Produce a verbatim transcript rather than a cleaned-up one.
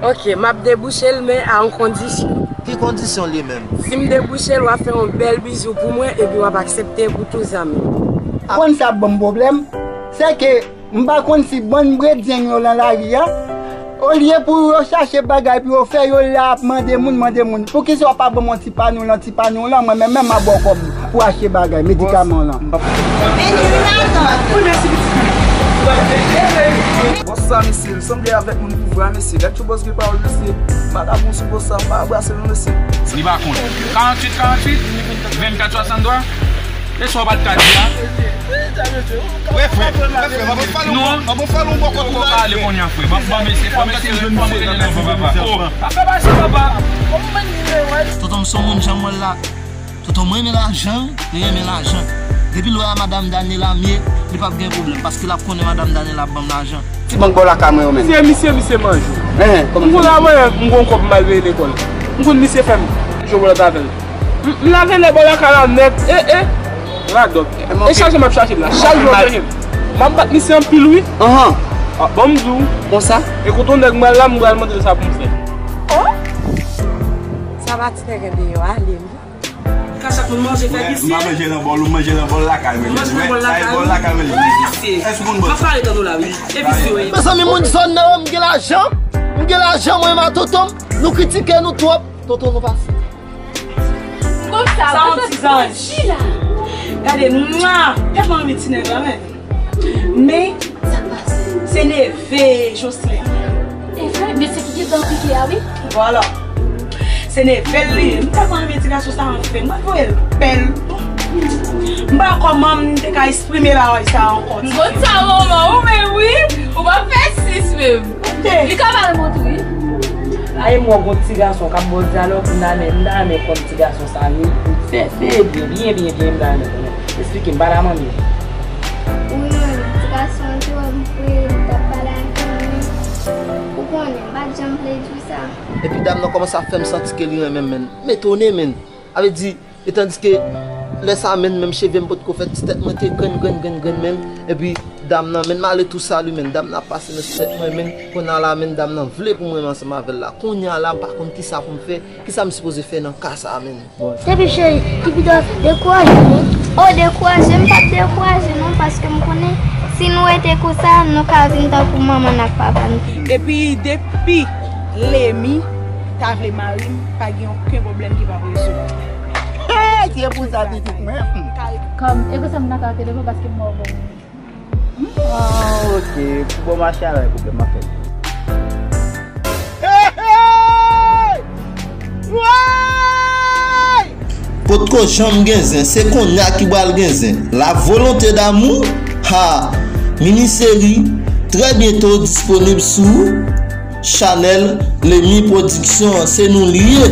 Ok, m ap debouche l, men a yon kondisyon. Ki kondisyon li menm? Si m debouche l, w ap fè yon bèl bizou pou mwen, epi w ap aksepte pou tou zanmi. Konn sa ap ban m pwoblèm, se ke m pa konn si bann bredyen yo nan lari a, olye pou yo chache bagay pou yo fè, yo la ap mande moun, mande moun. Poukisa w pa ban m yon ti pano lan, ti pano lan, mwen menm, menm m a ba w kòb pou achte bagay, medikaman lan. Bòs sa, mesye, li sanble avèk moun pou vre, mesye. Gad ki bòs gen pawòl, mesye. Madanm ou sou bòs sa, pa brase non, mesye. Li pa kont. Karanntuit karanntuit, vennkat swasanntwa. E sa w pa t ka di a? Wè, frè, wè, frè, pa bon fè nou, pa bon fè nou bòkòt ou la. Ale kounye a, frè. Ban, ban mesye, ban mesye jwenn, ban mesye jwenn nan papa. Oh, pa fè bagay sa, papa. Tonton m se yon moun, jan m wè l la. Tonton mwen renmen lajan, wi, li renmen lajan. Depi l wè a madanm Daniela mye, li p ap gen pwoblèm, paske l ap konnen madanm Daniela ap ban m lajan. Ti bank bò lakay mwen yo menm. Se misye, misye manje. Hein, kòman m konn sa? Avanyè m gon kòb m al peye lekòl. M konn misye fè m jowòlòt avè l. M, m lave lè bò lakay la nèt. E, e. Radòt. E chaje m ap chaje l la. Chak jou m ap chaje l. M ap bat misye anpil, wi. Anhan. Ah, ban m di w. Konsa? E kote yon nèg m pral la, m pral mande l sa pou m fè. Oh! Sa pa ti nèg dèyè a, ale, wi. Ka chak moun manje, fè visye. M pa manje nan bòl, ou manje nan bòl lakay, men. Manje nan bòl lakay, bòl lakay, men. Wi, visye. Èske moun bòl? M ap pale tande w la, wi. E visye, wi. Mezanmi, moun zòn nan yo, m gen lajan. M gen lajan, mwen menm a tonton m. Nou kritike nou twòp. Tonton nou pase. Konsa, sa yon ti zanj. Gade, mwa. Tèlman renmen ti nèg la, men. Men, sa k pase? Se neve Jocelyn. E vre, men se ki te dan pike a, wi. Vwala. Se neve l li ye. M tèlman renmen ti gason sa anfen. Mwen voye l bèl. M pa kòman m te ka eksprime laway sa ankò. M konn sa, manman, ou menm, wi. Ou pa fè sis menm. Li ka ba l mont, wi. A, e m wè gon ti gason k ap ba w dyalòg, m ta renmen, m ta renmen konn ti gason sa, li fè bebe, byen, byen, byen, m ta renmen konnen. Eksplike m, pale a manmi. Wi, manmi, ti gason an te wè m pou li t ap pale ak manmi. Ou konnen, m pa t janm vle di w sa. Epi dam nan kòmanse ap fè m santi ke li renmen m, menn. M etone, menn. Sa vle di, e tandiske lè sa, menn, menm cheve m potko fèt, ti tèt mwen te grenn, grenn, grenn, grenn, menn. Epi dam nan, menn, m ale tou sali, menn. Dam nan ap pase nan ti tèt mwen, menn. Kounye a la, menn, dam nan vle pou m renmen ansanm avè l la. Kounye a la, m pa konn kisa pou m fè. Kisa m sipoze fè nan ka sa a, menn? Depi cheri, Kipidòs dekouraje m, wi. Oh, dekouraje, m p ap dekouraje non, paske m konnen si nou rete konsa, nou ka vin tankou manman n ak papa n. Epi depi Lemi ta vle mari m, pa gen okenn pwoblèm ki p ap rezoud. Hey, se pou sa pitit mwen. Kòm, e konsa m nan ka rete devan paske m mò bon. Ah, ok. Pou bon mache avè pwoblèm, m ap fè l. Hey, hey! Woy! Potko janm gen zen, se konnya ki pral gen zen. La volonté d'amour, ha, mini seri, trè byento disponib sou chanèl Lemi Production, se nou li ye.